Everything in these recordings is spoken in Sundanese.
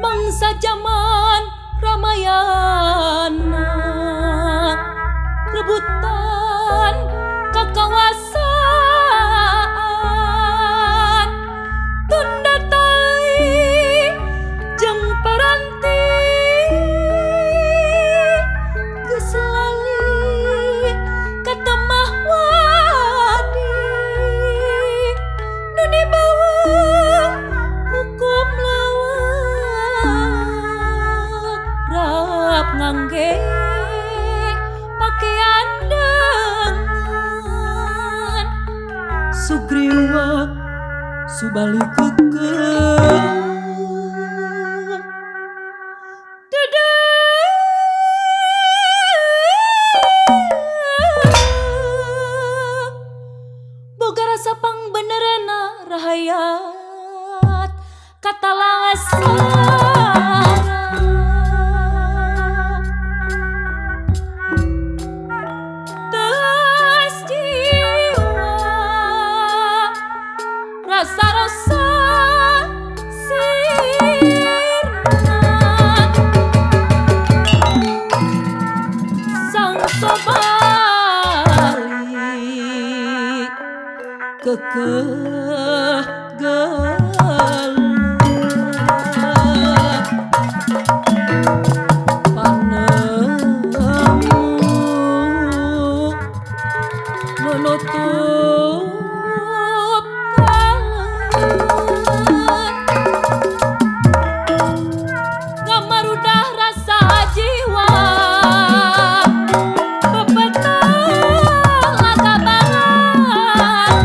Mangsa zaman Ramayana, rebutan kakawasaan, tunda tali jeung paranti geus lali katemah wadi nu dibaweuh hukum lawak rap ngangge pakaian dengan Sugriwa Subali kekeh. Dedeh boga rasa pangbenerna rahayat katalasara. Teus jiwa rasa rosa sirna sang Sobali kekeh gelap panemu nu nutup kaleun ngamarudah rasa jiwa bebeteng lakabangan.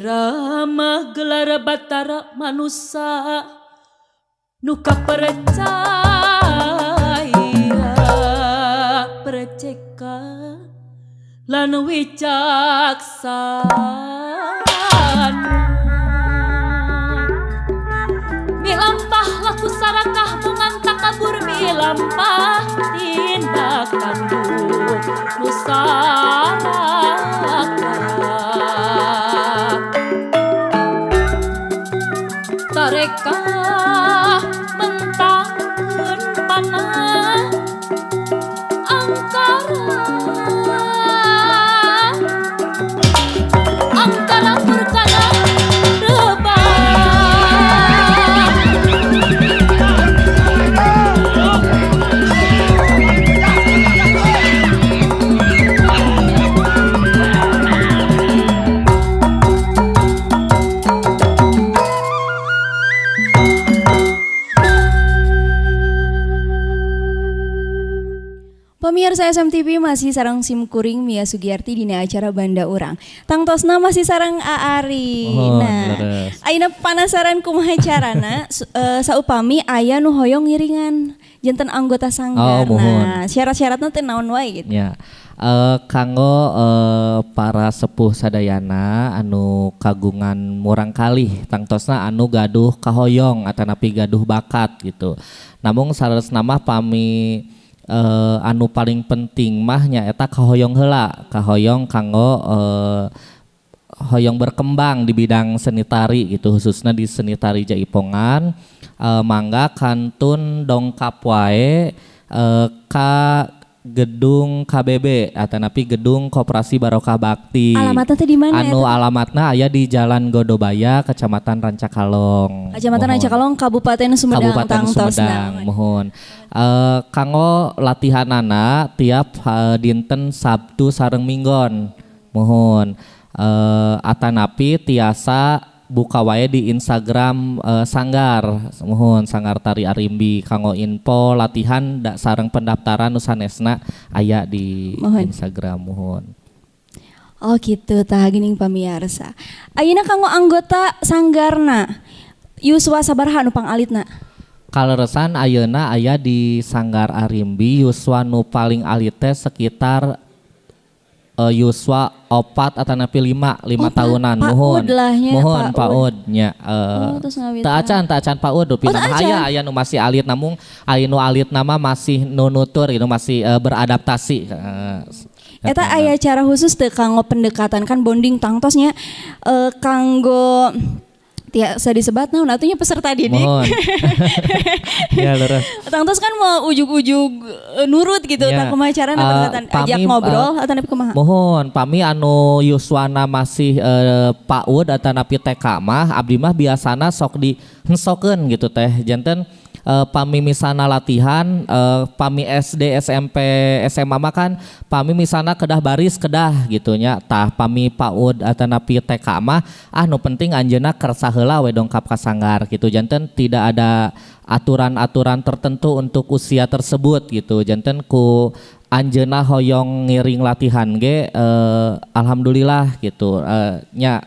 Rama gelar Batara Manusa nu kapercaya perceka lan wicaksana. Milampah laku sarakah bongan takabur, milampah tindak tanduk nu sarakah. Tareka mentangkeun panah angkara angkara murkana rebah. Pemirsa SMTV, masih sareng sim kuring Mia Sugiyarti dina acara Banda Urang. Tangtosna masih sareng Aari. Mohon, Nah, leres. ayeuna panasaran kumaha carana saupami aya nu hoyong ngiringan janten anggota sanggar. Oh, mohon. Nah, syarat-syaratna teh naon wae gitu? Ya. Kanggo para sepuh sadayana anu kagungan murangkalih, tangtosna anu gaduh kahoyong atanapi gaduh bakat gitu. Namung saleresna mah pami anu paling penting mah nyaeta kahoyong heula, kahoyong kanggo hoyong berkembang di bidang seni tari gitu, khususnya di seni tari jaipongan, mangga kantun dongkap wae ka gedung KBB atanapi gedung Koperasi Barokah Bakti. Alamatna teh di mana Anu eta? Alamatna aya di Jalan Godobaya, Kecamatan Rancakalong. Kecamatan Mohon. Rancakalong, Kabupaten Sumedang, Kabupaten tangtosna. Sumedang, mohon. Kanggo latihanana tiap dinten Sabtu sareng Minggon. Mohon. Atanapi tiasa buka wae di Instagram Sanggar, mohon, Sanggar Tari Arimbi, kanggo info latihan sareng pendaftaran nu sanesna aya di Mohon. Instagram, mohon. Oh gitu, tah geuning pamiarsa. Ayeuna kanggo anggota sanggarna yuswa sabaraha nu pangalitna? Kaleresan ayeuna aya di Sanggar Arimbi yuswa nu paling alit teh sekitar yuswa 4 atanapi 5 Oh, tahunan, PAUD mohon. lah nya, Mohon. PAUD. PAUD nya. Oh, terus ngawitan. Teu acan PAUD dupi Oh, teu nama acan. Aya aya nu masih alit, namung aya nu alit nama masih nunutur gitu, masih beradaptasi. Eta aya cara khusus teu kanggo pendekatan kan bonding tangtosnya kanggo tiasa disebat naon atuh nya peserta didik? Mohon. Ya, leres. Tangtos kan mau ujug-ujug nurut gitu, Ya. tah kumaha carana pendekatan, ajak pami, ngobrol atau nepi kumaha? Mohon, pami anu yuswana masih PAUD atanapi TK mah abdi mah biasana sok di hensokeun gitu teh. Janten pami misalna latihan, pami SD, SMP, SMA mah kan pami misalna kedah baris kedah gitu nya. Tah, pami PAUD atanapi TK mah ah nu penting anjeunna kersa heula we dongkap ka sanggar gitu. Janten tidak ada aturan-aturan tertentu untuk usia tersebut gitu. Janten ku anjeunna hoyong ngiring latihan ge alhamdulillah gitu. Nya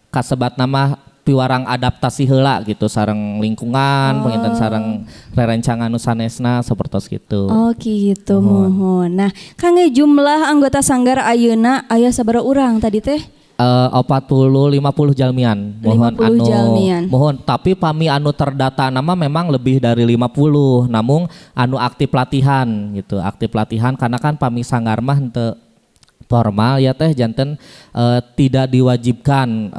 kasebat nama piwarang adaptasi heula gitu sareng lingkungan, panginten sareng rerencangan nu sanesna sapertos gitu. Oh gitu, Mohon. mohon. Nah, kangge jumlah anggota sanggar ayeuna aya sabaraha urang tadi teh? 40 50 jalmian, mohon. 50 Anu jalmian. Mohon, tapi pami anu terdata nama memang lebih dari 50, namun anu aktif latihan gitu, aktif latihan karena kan pami sanggar mah henteu formal ya teh, janten tidak diwajibkan,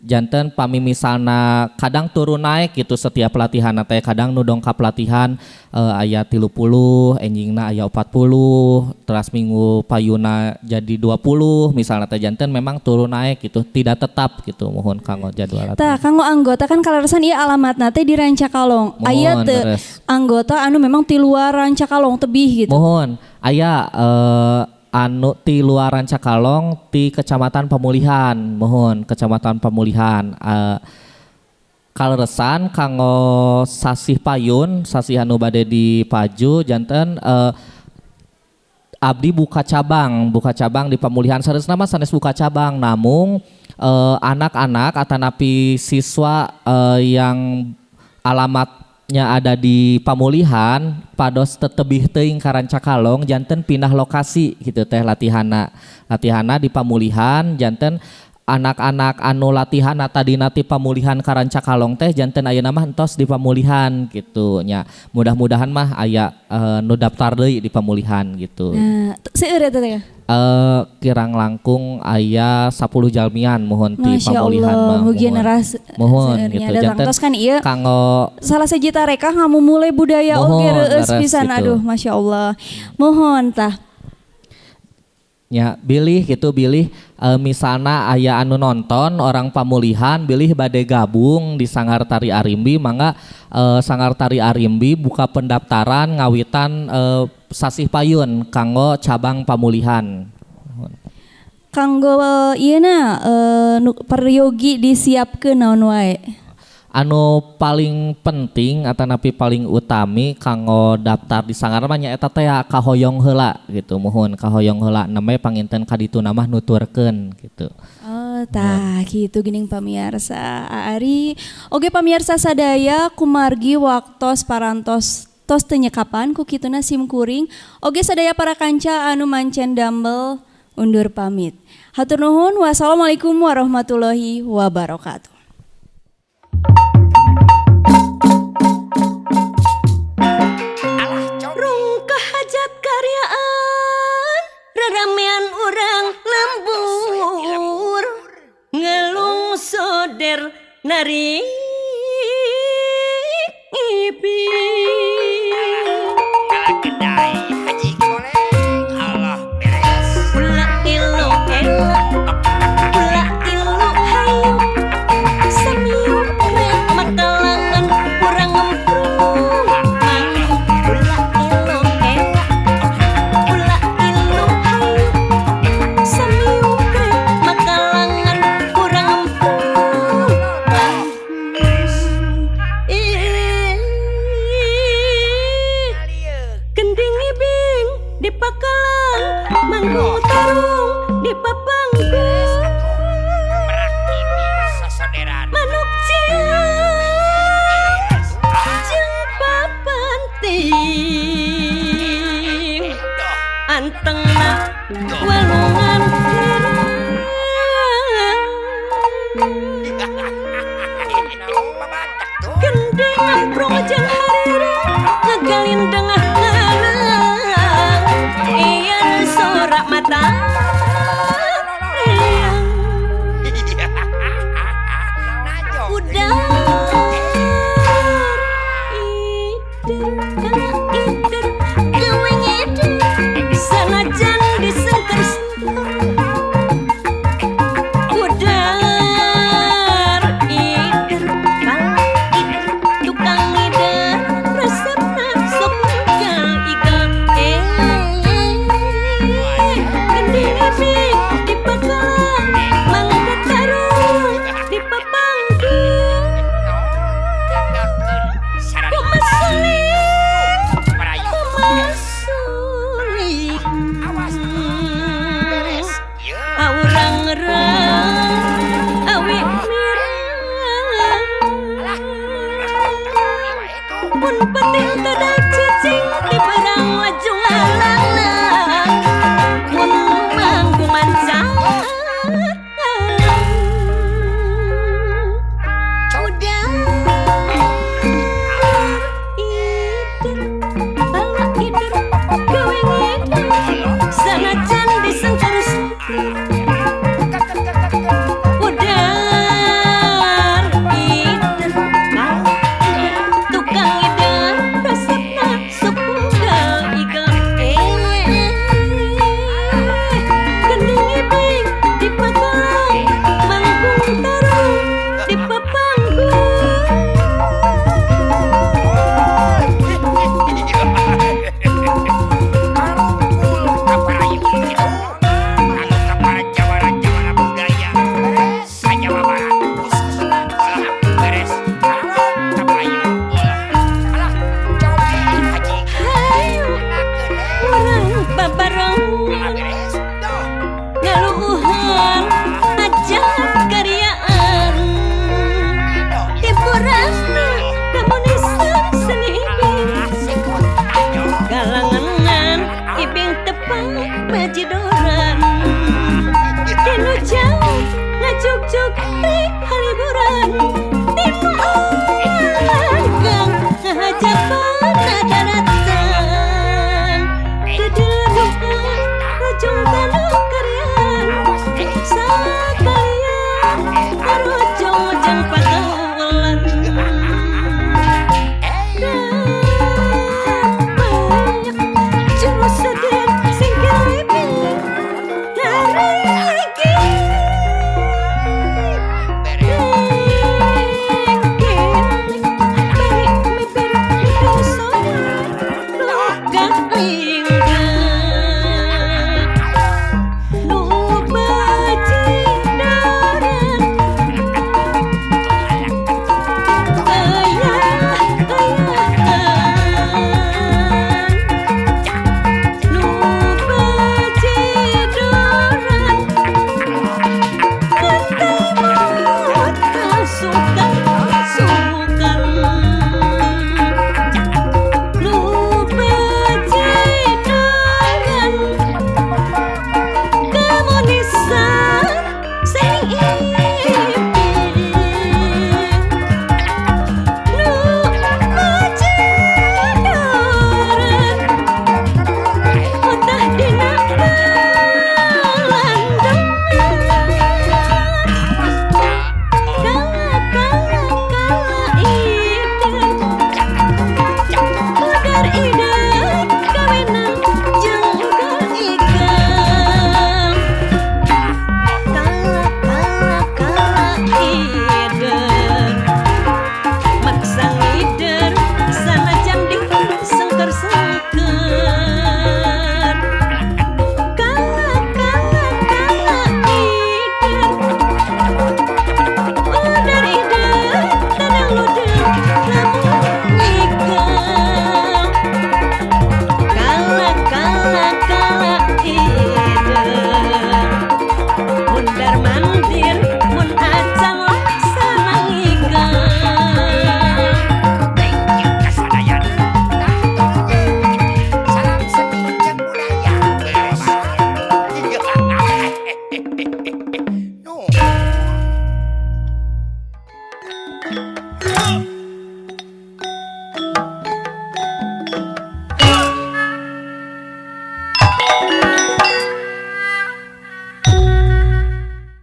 janten pami misalna kadang turun naik gitu setiap latihan teh, kadang nu dongkap latihan aya 30, enjingna aya 40, teras minggu payuna jadi 20 misalnya teh, janten memang turun naik gitu, tidak tetap gitu, mohon, kanggo jadwal Tah, latihan. Kanggo anggota kan kaleresan ieu alamatna teh di Rancakalong. Mohon, Aya teu leres. anggota anu memang ti luar Rancakalong tebih gitu? Mohon, aya anu ti luar Rancakalong, ti Kecamatan Pamulihan, mohon, Kecamatan Pamulihan. Kaleresan kanggo sasih payun, sasih anu bade dipaju, janten abdi buka cabang di Pamulihan. Sanesna mah sanes buka cabang, namung Anak-anak atanapi siswa yang alamatnya ada di Pamulihan pados tetebih teuing ka Rancakalong, janten pindah lokasi gitu teh. Latihana, latihana di Pamulihan, janten anak-anak anu latihan tadi ti Pamulihan ka Rancakalong teh janten ayeuna mah entos di Pamulihan gitu nya. Mudah-mudahan mah aya nu daftar deui di Pamulihan gitu. Nah, seueur eta teh? Kirang langkung aya 10 jalmian, muhun, ti Masya Pamulihan Allah, mah. Mugi Muhun. neras Muhun seueurnya. gitu. Da Janten tangtos kan ieu kanggo salah sahiji tarekah ngamumule budaya Muhun, oge reueus leres pisan. gitu. Aduh, Masya Allah. Muhun tah. Ya, bilih gitu, bilih misalnya aya anu nonton orang Pamulihan, bilih bade gabung di Sanggar Tari Arimbi, mangga. Sanggar Tari Arimbi buka pendaftaran ngawitan sasih payun kanggo cabang Pamulihan. Kanggo ieu na nu peryogi disiapkeun naon wae? Anu paling penting atanapi paling utami kanggo daftar di sanggar mah nyaeta teh kahoyong heula gitu, muhun, kahoyong heula namanya panginten kadituna mah nuturkeun gitu. Oh, tah gitu geuning, pamiarsa. Ari oge pamiarsa sadaya, kumargi waktos parantos tos teu nyekapan, ku kituna sim kuring oge sadaya para kanca anu mancen damel undur pamit. Hatur nuhun, wassalamualaikum warahmatullahi wabarakatuh. Rungkah hajat karyaan, raramean urang lembur, ngelung soder narik iping. Kedai Haji Goleng Allah beres. Ula ilu ela, ula ilu hayu, samiuk rek makalangan urang ngemprung manggung. Ula ilu ela, ula ilu hayu, samiuk rek makalangan urang ngemprung manggung. Ih, gending ibing di pakalang, manggung tarung di papanggung. Merak TV sosoderan. Manuk ciang jeung papanting, antengna walungan herang. Babatak tuh. Gending ngamprung jeung harirang ngagalindengah ngalang ian sorak mata riang. Najong. Udar ider.